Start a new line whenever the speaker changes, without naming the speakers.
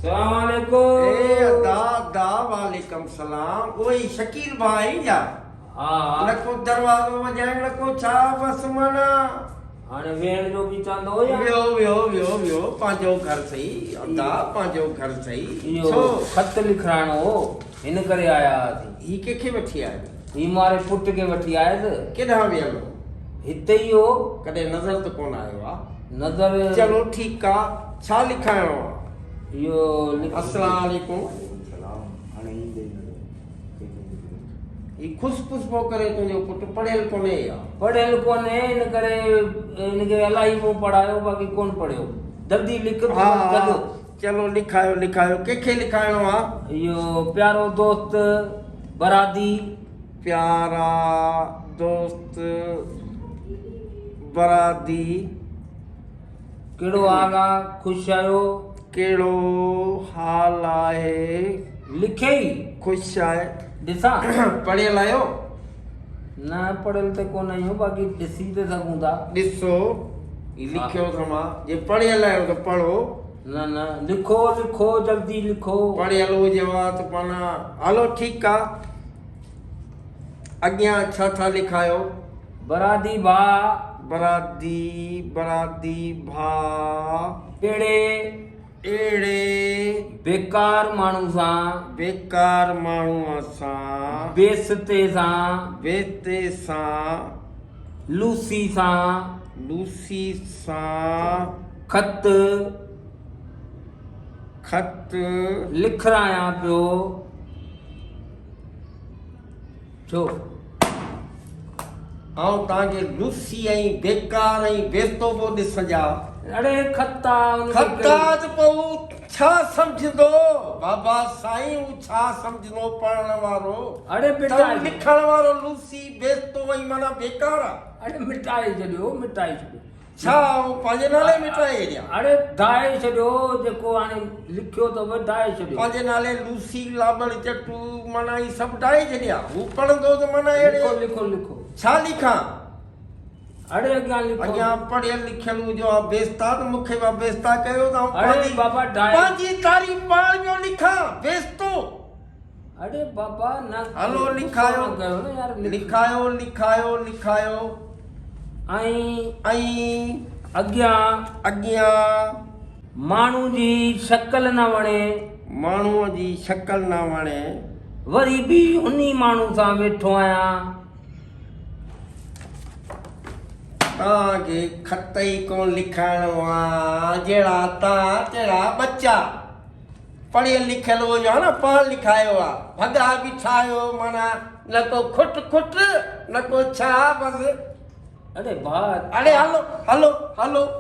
سلام عليڪم.
اي ادا ادا وعليڪم سلام اوئي شڪيل ڀاء آهين ڇا؟
ها ها.
نه ڪو دروازو وڄائڻ نه ڪو ڇا بس معنيٰ.
هاڻي ويهڻ جو به چوندو يا.
ويهو ويهو ويهو ويهو پنهنجو گهر سهي ادا پنهنجو گهر سهي.
اهو
ڇو؟
خط لکرائڻو هو هن ڪري آيا هئاسين.
هي ڪنهن کي وٺي آيو؟
هي ماري پٽ کي وٺي آيس.
ڪيڏانهن ويل هو؟
هتي ئي هو.
ڪڏهن نظر ته ڪونه آيو آ.
نظر.
چلو ٺيڪ آ ڇا لکائڻو آ؟
اهو لک.
السلام عليڪم.
وعليڪم السلام هاڻي ايندي ئي نظر.
هي خوش خوش پيو ڪري تنهنجو پٽ پڙهيل ڪونهي يا.
پڙهيل ڪونهي ان ڪري ان کي الاهي مون پڙهايو باقي ڪونه پڙهيو جلدي لک تون
ها
بس
ها
گڏ.
چلو لکايو لکايو ڪنهن کي لکائڻو آ؟
اهو پيارو دوست برادي.
پيارا دوست برادي.
ڪهڙو حال آ خوش آهيو.
ڪهڙو حال آهي.
لکيئي.
خوش آهي.
ڏسان.
پڙهيل آهيو؟
نه پڙهيل ته ڪونه آهيون باقي ڏسي ته سگهون ٿا.
ڏسو هي لکيو اٿم ها جي پڙهيل آهيو ته پڙهو.
نه نه لکو لکو جلدي لکو.
پڙهيل هجيو ها ته معنيٰ هلو ٺيڪ آ. اڳيان ڇا ٿا لکايو؟
برادي ڀاء.
برادي برادي ڀاء.
اهڙي.
اهڙي.
بيڪار ماڻهو سان.
بيڪار ماڻهوء سان.
بيستي سان.
بيستي سان.
لوسي سان.
لوسي سان.
خط.
خط.
لکرايان پيو. ڇو؟
آئون توهان کي لوسي ۽ بيڪار ۽ بيستو پيو ڏسجان.
اڙي خطا ان کي ڪهڙي.
خطا ته پوء هو ڇا سمجهندو؟ بابا سائين هو ڇا سمجهندو پڙهڻ وارو
اڙي
ته
مٽائي
هو لکڻ وارو لوسي بيستو ۽ معنيٰ بيڪار آ.
اڙي مٽائي ڇڏيو مٽائي ڇڏيو.
ڇا آئون پنهنجي نالي مٽائي ڇڏيان؟
اڙي ڊاهي ڇڏيو جيڪو هاڻي لکيو اٿو ڊاهي ڇڏيو.
پنهنجي نالي لوسي لاٻڙ چٽو معنيٰ هي سڀ ڊاهي ڇڏيان. هو پڙهندو ته معنيٰ اهڙي.
لکو لکو لکو.
ڇا لکان؟
اڙي اڳيان لکو.
اڳيان پڙهيل لکيل هجو ها بيستا ته مون کي به بيستا ڪيو ته آئون
اڙي بابا ڊاهي.
پنهنجي تعريف پاڻ پيو لکان بيستو.
اڙي بابا نه
هلو لکايو
ڪيو نه يار
لکايو لکايو لکايو.
۽
۽
اڳيان
اڳيان.
ماڻهو جي شڪل نه وڻي.
ماڻهوء جي شڪل نه وڻي.
وري به انهي ماڻهو سان ويٺو آهيان.
توهان کي خط ئي ڪونه لکائڻو آ جهڙا توهان تهڙا ٻچا. پڙهيل لکيل هجو ها نه پاڻ لکايو ها ڀڳا بيٺا آهيو معنيٰ نه ڪو کٽ کٽ نه ڪو ڇا بس
اڙي ڀاء
اڙي هلو هلو هلو.